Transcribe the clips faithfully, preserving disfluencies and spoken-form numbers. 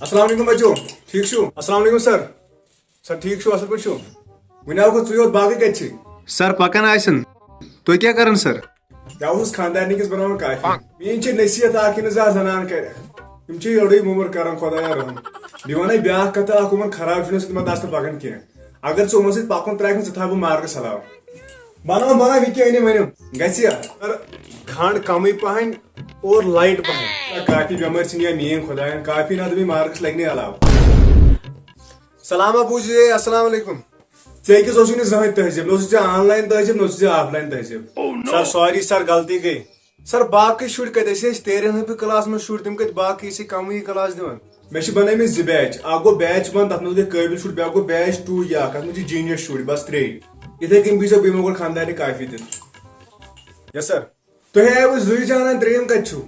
السلام علیکم بچو، ٹھیک چھو؟ السلام علیکم سر۔ سر ٹھیک چھو، اصل پٲٹھۍ چھو؟ وۄنۍ آو گوٚو ژٕے یوت، باقٕے کتہِ چھِ؟ سر پکان آسن، تُہۍ کیٛاہ کران سر؟ بہٕ اوسُس خانٛدارنہِ کِس بناوان کافی۔ میٲنۍ چھِ نصیحت اکھ، یہِ نہٕ زانٛہہ زنان کرِ۔ یِم چھِ یٔڑٕے موٚمُر کران، خۄدایا رحم۔ بیٚیہِ وَنے بیٛاکھ کتھا اکھ، یِمن خراب چھُنہٕ ٲسمٕتۍ، یِمن دستہٕ پکان کینٛہہ۔ اگر ژٕ یِمن سۭتۍ پکُن ترٛایکھ نہٕ، ژٕ تھاو بہٕ مارکس علاوٕ۔ بناو، بناو، یہِ کیٛاہ أنِو ؤنِو؟ گژھِ یا؟ سر، کھنٛڈ کمٕے پہن اور لایٹ پہن۔ کافی بٮ۪مٲرۍ ژھٕنۍ یا میٲنۍ خۄداین، کافی نہ دوٚپُے مارکس لگہِ نہٕ علاوٕ۔ سلامہ بوٗزِو ہے، السلام علیکم۔ ژےٚ أکِس اوسُے نہٕ زٕہٕنۍ تہذیٖب، نہ اوسُے ژےٚ آن لاین تہذیٖب، نہ اوسُے ژےٚ آف لاین تہذیٖب۔ سر، سوری سر، غلطی گٔے۔ سر، باقٕے شُرۍ کتہِ؟ أسۍ ٲسۍ تیرن ہٕنٛدۍ کلاس منٛز شُرۍ، تِم کتہِ؟ باقٕے ٲسۍ کمی کلاس دِوان۔ مےٚ چھِ بنٲومٕتۍ زٕ بیچ، اکھ گوٚو بیچ بند، تتھ منٛز گٔے قٲبِل شُرۍ، بیٛاکھ گوٚو بیچ ٹوٗ یا، تتھ منٛز چھِ جینیس شُرۍ، بس ترٛے۔ یِتھے کٔنۍ بِہزیو بیٚیہِ مۄغل خاندارنہِ کافی دِتھ۔ یس سر۔ تُہۍ آیوٕ زٕے جانان، ترٛیٚیِم کتہِ چھُو؟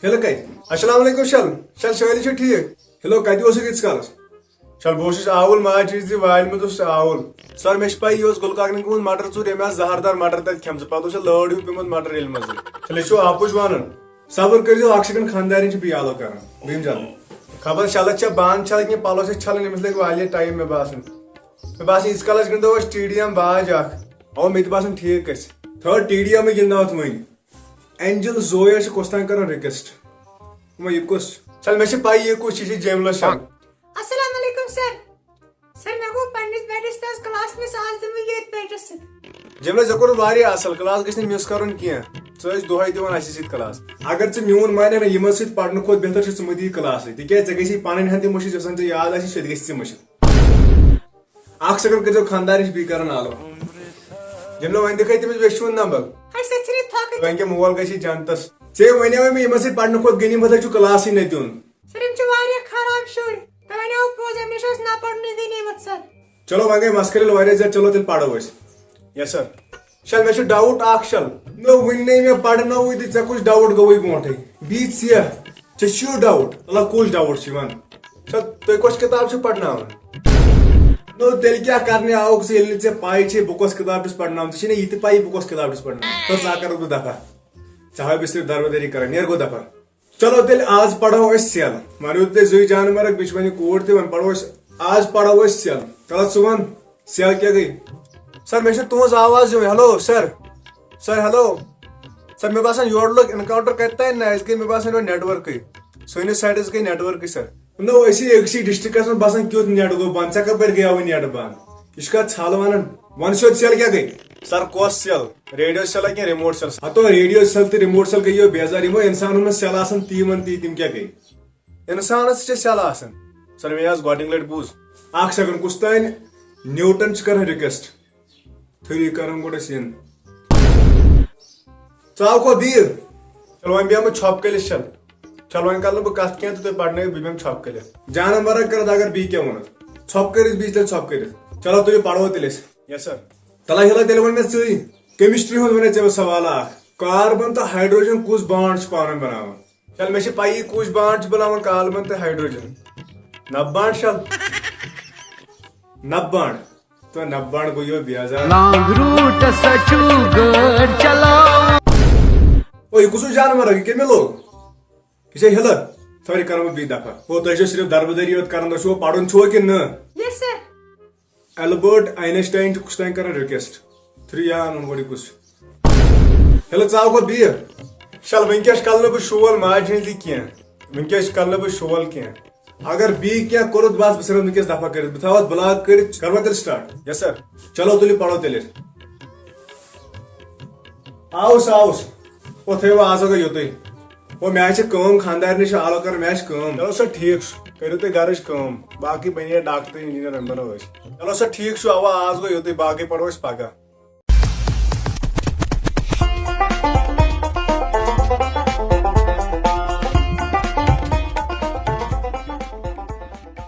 ہیلہٕ کتہِ؟ السلام علیکم شل۔ شل شٲلی چھُ ٹھیٖک؟ ہیلو، کتہِ اوسُکھ ییٖتِس کالس؟ شل بہٕ اوسُس آوُل، ماجہِ ہٕنٛزِ وارِ منٛز اوسُس آوُل۔ سر، مےٚ چھِ پَے، یہِ اوس گُلہٕ کاکنہِ گوٚمُت مٹر ژوٗر، ییٚمۍ آسہٕ زہردار مٹر تتہِ کھٮ۪مژٕ، پتہٕ اوس یہِ لٲر ہیوٗ پیوٚمُت مٹر ییٚلہِ منٛزٕے۔ شل یہِ چھُو اَپُز ونان۔ صبر کٔرۍزیو، اکھ سیکنڈ، خانٛدارِنۍ چھِ بیالو کران۔ بہٕ یِمہٕ جلدی۔ خبر شلت چھا بنٛد چھلٕنۍ کِنہٕ پلو چھِ چھلٕنۍ، أمِس لگہِ واریاہ ٹایم مےٚ باسان۔ مےٚ باسان، ییٖتِس کالس گِنٛدو أسۍ ٹی ڈی ایم باج اکھ۔ اَوا، مےٚ تہِ باسان ٹھیٖک گژھِ۔ تھٲو ٹی ڈی ایمٕے گِنٛدناو تہٕ وۄنۍ۔ اینجل زویا چھِ کۄس تام کران ریکویسٹ۔ وۄنۍ یہِ کُس؟ چل، مےٚ چھِ پَے یہِ کُس چھِ، یہِ چھِ جیملہ شاہ۔ السلام علیکم سر۔ سر، مےٚ گوٚو پننِس بیٹس تہِ آز کلاس مِس، آز دِمہٕ بہٕ ییٚتھۍ بیٹس سۭتۍ۔ جیملہ، ژےٚ کوٚرُتھ واریاہ اصل، کلاس گژھِ نہٕ مِس کرُن کینٛہہ۔ ژٕ ٲسۍ دۄہے دِوان اَسہِ سۭتۍ کلاس۔ اگر ژٕ میون مانکھ نہ، یِمن سۭتۍ پرنہٕ کھۄتہٕ بہتر چھُ ژٕ مہٕ دِیہِ کلاسٕے، تِکیازِ ژےٚ گژھی پنٕنۍ ہن تہِ مٔشِتھ، یۄس زن ژےٚ یاد آسہِ، سۄ تہِ گژھِ ژےٚ مٔشِتھ۔ اکھ سیکنڈ کٔرۍزیو خانٛدارِنۍ چھِ بیٚیہِ کران آلو۔ ییٚمہِ دۄہ وۄنۍ دِکھے تٔمِس ویٚچھُن نمبر۔ ہے، سۄ ژھٕنہِ تھۄکہٕ۔ وۄنۍ کیٛاہ مول گژھِ جنتس۔ ژےٚ وَنیوے مےٚ یِمن سۭتۍ پرنہٕ کھۄتہٕ غنیٖمت چھُ کلاسٕے نہٕ دیُن۔ سر، یِم چھِ واریاہ خراب شُرۍ۔ تۄہہِ وَنیو پوٚز، أمِس چھُ اَسہِ نہ پرنُے غنیٖمت، سر۔ چلو، وۄنۍ گٔے مَسخٔری واریاہ زیادٕ، چلو تیٚلہِ پرو أسۍ۔ یس سر۔ شل، مےٚ چھُ ڈاوُٹ اکھ شل۔ نہ، وُنہِ نے مےٚ پرنووُے تہٕ ژےٚ کُس ڈاوُٹ گوٚوُے برونٹھٕے؟ بی ژےٚ، ژےٚ چھُے ڈاوُٹ؟ مطلب، کُس ڈاوُٹ چھُ یِوان؟ شل، تُہۍ کۄس کِتاب چھِو پرناوان؟ نو، تیٚلہِ کیٛاہ کرنہِ آوُکھ ژٕ، ییٚلہِ نہٕ ژےٚ پَے چھے بہٕ کۄس کِتاب چھُس پرناوان؟ ژےٚ چھے نہ یہِ تہِ پَیی بہٕ کۄس کِتاب چھُس پرناوان؟ تہٕ ژٕ ہا کَرُکھ بہٕ دفع۔ ژےٚ ہاوے بہٕ صرف دربٕدٔری کران، نیر گوٚو دفع۔ چلو تیٚلہِ آز پرو أسۍ سیل۔ مانیو تُہۍ زٕے جانور، بیٚیہِ چھِ وۄنۍ یہِ کوٗر تہِ، وۄنۍ پرو أسۍ۔ آز پرو أسۍ سیل۔ چلو ژٕ وَن، سیل کیٛاہ گٔے؟ سر، مےٚ چھِ تُہٕنٛز آواز یِوان۔ Hello sir, sir hello. سر، مےٚ باسان یورٕ لوٚگ انکاونٹر کتہِ تانۍ، نہ اَسہِ گٔے، مےٚ باسان یورٕ نیٹورکٕے۔ سٲنِس سایڈس گٔے نیٹورکٕے سر۔ نو، أسی أکسٕے ڈسٹرکٹس منٛز بسان، کیُتھ نیٹ گوٚو بنٛد؟ ژےٚ کپٲرۍ گٔیاوُے نیٹ بنٛد؟ یہِ چھُکھا ژھل ونان؟ ون سیوٚد، سیل کیٛاہ گٔے؟ سر، کۄس سیل؟ ریڈیو سیل ہا کِنہٕ ریموٹ سیل؟ ہتو، ریڈیو سیل تہٕ ریموٹ سیل گٔے یو بیزار، یِمو انسانن منٛز سیل آسان تی ون تی، تِم کیٛاہ گٔے؟ انسانس چھِ سیل آسان۔ سر، مےٚ آز گۄڈٕنِچ لٹہِ بوٗز۔ اکھ سیکنڈ، کُس تانۍ نیوٹن چھُ کران ریکویسٹ؟ تھٔری کران گۄڈٕ أسۍ یِن۔ ژٕ آو کھۄ بیٖر۔ چلو وۄنۍ بیٚہمہٕ بہٕ ژھۄپہٕ کٔلِس چھل۔ چلو وۄنۍ کرٕ نہٕ بہٕ کتھ کینٛہہ تہٕ تُہۍ پرنٲیِو، بہٕ بیٚہمہٕ ژھۄپہٕ کٔلِس۔ جانم ورق کر اگر بیٚیہِ کینٛہہ ووٚنُتھ۔ ژھۄپہٕ کٔرِتھ بِہِو تیٚلہِ ژھۄپہٕ کٔرِتھ۔ چلو تُلِو پرو تیٚلہِ أسۍ۔ یس سر۔ تلہ ہِلہ تیٚلہِ ووٚن مےٚ ژٕے۔ کیمسٹری ہُنٛد ونے ژےٚ مےٚ سوالہ اکھ۔ کاربن تہٕ ہائیڈروجن کُس بانڈ چھُ پانہٕ ؤنۍ بناوان؟ چل، مےٚ چھِ پَیی کُس بانڈ چھُ بناوان کاربن تہٕ ہائیڈروجن۔ نب بانڈ شل۔ نب بانڈ۔ تو نب بانڈ گوٚو یہِ بیزار۔ لانگ روٹ ہسا چھُ گٲڑۍ چلاوان۔ او، یہِ کُس ہیوٗ جانور؟ یہِ کٔمۍ لوگ؟ یہِ چھا ہِلہٕ؟ سوری، کرو بہٕ بیٚیہِ دفعہ۔ او، تُہۍ چھِو صرف دربٕدٔری یوت کران، تۄہہِ چھُوا پَرُن چھُوا کِنہٕ نہٕ؟ یس سر۔ البرٹ آینسٹاین چھُ کُس تام کران ریکویسٹ۔ تھری یا اَنُن گۄڈٕ یہِ کُس چھُ؟ ہیلو، ژاو گۄڈٕ بیٚیہِ۔ شل، وٕنکیٚس کَلہٕ نہٕ بہٕ شول ماجہِ ہٕنٛز تہِ کینٛہہ۔ وٕنکیٚس کَلہٕ نہٕ بہٕ شول کینٛہہ۔ اگر بیٚیہِ کینٛہہ کوٚرُتھ، بس، بہٕ ژھٕنہٕ وٕنکیٚس دفعہ کٔرِتھ۔ بہٕ تھاوَتھ بلاک کٔرِتھ، کَرٕ وۄنۍ تیٚلہِ سٹارٹ۔ یس سر۔ چلو، تُلِو، پَرو تیٚلہِ۔ آوُس، آوُس۔ او، تھٲیِو، آز گوٚو یُتُے۔ او، مےٚ حظ چھِ کٲم، خانٛدارنہِ چھِ آلو کَران، مےٚ حظ چھِ کٲم۔ چلو سا، ٹھیٖک چھُ، کٔرِو تُہۍ گَرٕچ کٲم، باقٕے بَنہِ ہے ڈاکٹر، اِنجیٖنَر، وۄنۍ بَنو أسۍ۔ چلو سا، ٹھیٖک چھُ، اَوا، آز گوٚو یُتُے، باقٕے پَرو أسۍ پَگاہ۔